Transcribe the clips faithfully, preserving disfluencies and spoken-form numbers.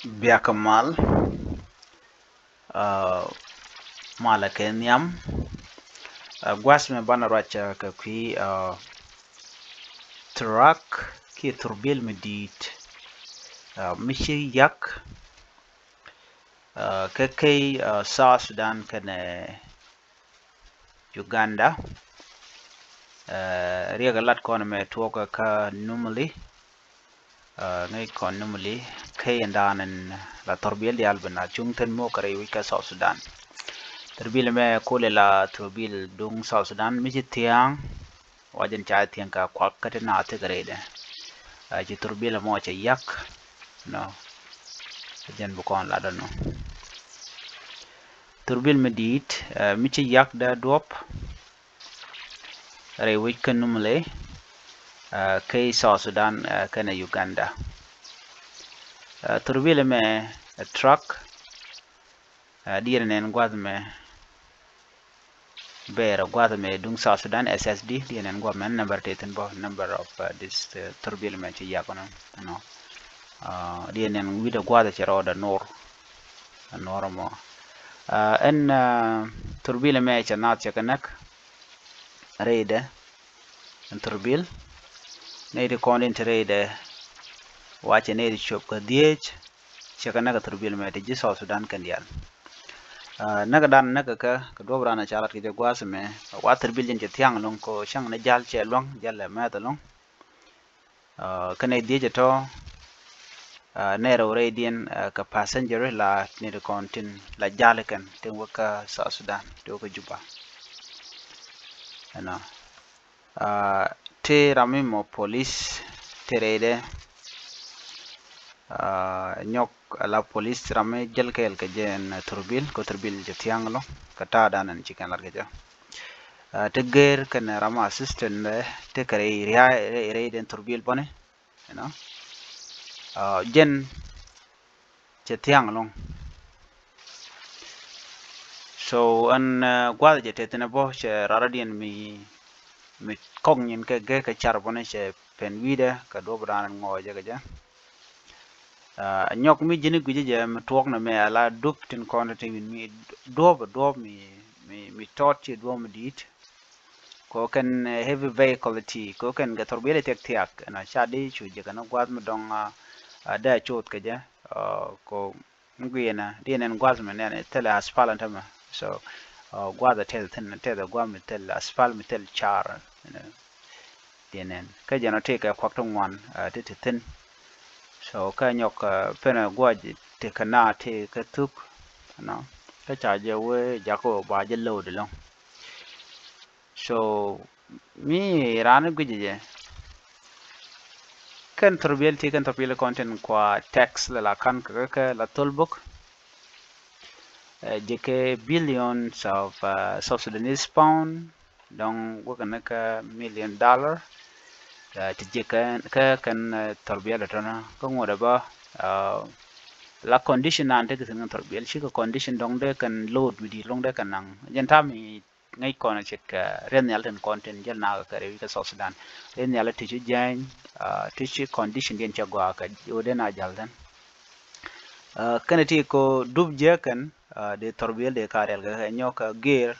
Biakä mal, ah, malɛ kɛ nhiam. Ah, gua̱th mɛ banɛ ruac kɛ kui̱, ah, truck kiɛ thurbil mi di̱i̱t, ah, mi ci yak, ah, kä key, ah, South Sudan kɛnɛ Uganda. Ah, riɛk lat kɔn mɛ tuɔk kä Nimule. Ah, ŋäc kɔn Nimule key in dan in la thurbil diaal bi na cuŋ thin mok kɛ rɛy wi̱c kä South Sudan. Thurbil mɛ kulɛ la thurbil duŋ South Sudan mi ci thia̱a̱ŋ. Wa jɛn ca thia̱a̱ŋ ka kuak kä ti na thik rɛydɛ. Ah, ci thurbil mɔ cɛ yak. Nɔ. Jɛn bi kɔn lat dɔnɔ. Thurbil mi di̱i̱t, ah, mi ci yak dee duɔp rɛy wi̱c kä Nimule, ah, key South Sudan, ah, kɛnɛ Uganda. Ah, thurbil mɛ, ah, truck, ah, diɛn nɛn gua̱th mɛ, bɛɛr gua̱th mɛ duŋ South Sudan S S D, diɛn nɛn gua̱th mɛ number tëë thin bä, number of, ah, this, ah, thurbil mɛ ci yak nɔ, you know. Ah, diɛn nɛn wi̱dɛ gua̱th cɛ rɔɔdɛ nor, nor mɔ. Ah, ɛn, ah, thurbil mɛ cɛ naath cɛ kɛ näk rɛydɛ. Ɛn thurbil nɛy ti kɔn in te rɛydɛ, wacɛ nɛy ti cop kä dhieec, cɛ kɛ näk kä thurbil mɛ ti ji̱ South Sudan kɛn diaal. Ah, näk dan näk kɛ kɛ duɔp ran ca lat kɛ jɛ gua̱a̱th mɛ, wa thurbil jɛn cɛ thia̱a̱ŋ lo̱ŋ ko cäŋ ni jal cɛ luäŋ, jal lɛ mɛth lo̱ŋ. Ah, kɛnɛ dhiec tɔ, ah, nɛy rɛw rɛydiɛn, ah, kɛ passenger la nɛy ti kɔn tin la jal kɛn tin wä kä South Sudan, tin wä kä Juba. Ɛnɔ. Ah, ti ram mi mɔ police ti rɛydɛ, ah, nyɔk ala police ram mi jäl kɛɛl kɛ jɛ ɛn thurbil, kɛ thurbil jɛ thia̱a̱ŋ lo̱ŋ, kɛ ta̱a̱ dan ɛn ci kɛn lat kɛ jɛ. Ah, ti gɛr kɛn ram assistant mɛ ti kɛ rɛy ria̱a̱ rɛy, rɛy den thurbil bäni, you know. Ah, jɛn cɛ thia̱a̱ŋ lo̱ŋ. So ɛn, ah, gua̱th jɛ tɛthin ɛ bä cɛ raradiɛn mi, mi kɔk nyin kɛ gɛ kɛ car bäni cɛ pɛn wi̱dɛ kɛ duɔp dan ɛn ŋɔɔcɛ kɛ jɛ. Ah, nyɔk mi ji̱n i̱ gui̱cä jɛ mi tuɔɔk nɛ mɛ ala dup tin kɔn ti wi̱n mi duɔp, duɔp mi, mi, mi tɔt ci duɔp mi di̱i̱t. Ko kɛn, eh, heavy vehicle ti, ko kɛn kɛ thurbil thiak thiak, ɛnɔ ca di cu jɛ kɛn gua̱th mi dɔŋ, ah, ah, dee a coth kɛ jɛ, ah, ko mi guiɛnɛ, di nɛn gua̱th mi nɛn, thilɛ asphalt ɛn tämɛ. So, ah, gua̱th a tɛth thin, tɛth gua̱th mi thil asphalt mi thil car, you know. Diɛn nɛn kä jɛn ɔ tëëkɛ kuak ti ŋuan, ah, ti ti thi̱n. So kä nyɔk, ah, penɛ guac ti kä na ti kä thuk, you know, kä ca jɛ wee jakä ba jɛ load ɛlɔ̱ŋ. So mi raan guic jɛ kɛn thurbil ti kɛn thurbil kɔn tin kua tax la la kan kä, kä, kä la thol bok. Eh, jɛ kɛ billions of, uh, South Sudanese pound, dɔŋ wä kɛn kä million dollar. Eh, ti jɛ kɛ, kɛ kɛn, eh, thurbil tɔnɔ kä ŋuɔdɛ bä, uh, la condition an te kɛ thi̱n kɛn thurbil ci kɛ condition dɔŋ dee kɛn load mi di̱i̱t loŋ dee kɛn naŋ. Jɛn tam mi ŋäc kɔn cik, eh, riɛn nhial tin kɔn tin jäl nakä kɛ rɛy wi̱c kä South Sudan. Riɛn nhial ti ci jɛny, ah, ti ci condition diɛn cɛ gɔaa kɛ ɣöö den a jäl thin. Ah, kɛn ti ko dup jiäkɛn, ah, dee thurbil dee ka riɛl kɛ kɛ nyɔk kɛ gear,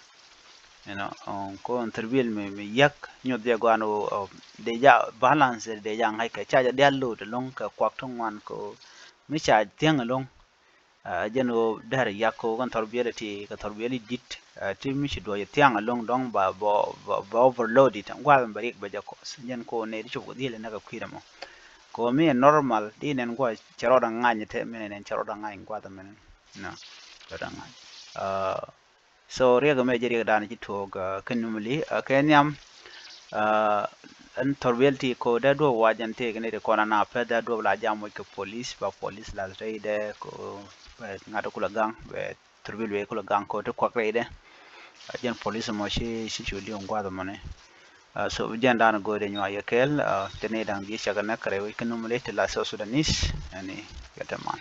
you know, ɔn ko thurbil mi, mi yäk nyuth jɛ gɔaa ni ɣöö, ɔ, dee ja balance dee ja ŋa̱c kɛ ca jɛ dial load ɛlɔ̱ŋ kɛ kuak ti ŋuan ko mi ca thiäŋ ɛlɔ̱ŋ. Ah, jɛn ɣöö dɛr yak ko kɛn thurbil ti, kɛ thurbil di̱t, ah, ti mi ci duɔc thiaŋ ɛlɔ̱ŋ dɔ̱ŋ ba, ba, ba, ba overload it, gua̱a̱th bɛ riɛk bɛ jɛ kɔs. Jɛn ko nɛy ti cop kɛ dhiel inɛ kɛ kui̱dɛ mɔ. Ko mi ɛ normal, di nɛn gua̱a̱th cɛ rɔɔdɛ ŋany te, mi nɛn cɛ rɔɔdɛ ŋany gua̱a̱th mɛn. No, rɔɔdɛ ŋany. Ah, So riɛk ɛmɛ jɛ riɛk dan ci tuɔɔk, ah, kä Nimule, ah, kɛ nhiam, ah, ɛn thurbil ti ko dee duɔp wa jɛn tëëk ni ri kɔn ana pɛth dee duɔp la jam moc kɛ police, ba police la rɛydɛ ko bɛ ŋa̱t kulɛ gaŋ, bɛ thurbil bɛ kulɛ gaŋ ko ti kuak rɛydɛ. Ah, jɛn police mɔ ci, ci cu li̱w gua̱th mɔni. Ah, so jɛn dan go̱o̱dɛ nyuak yɛ kɛɛl, ah, te ni da̱ŋ di cakɛ nɛ kɛ rɛy wec kä Nimule ti la South Sudanese, ɛni kɛ te man.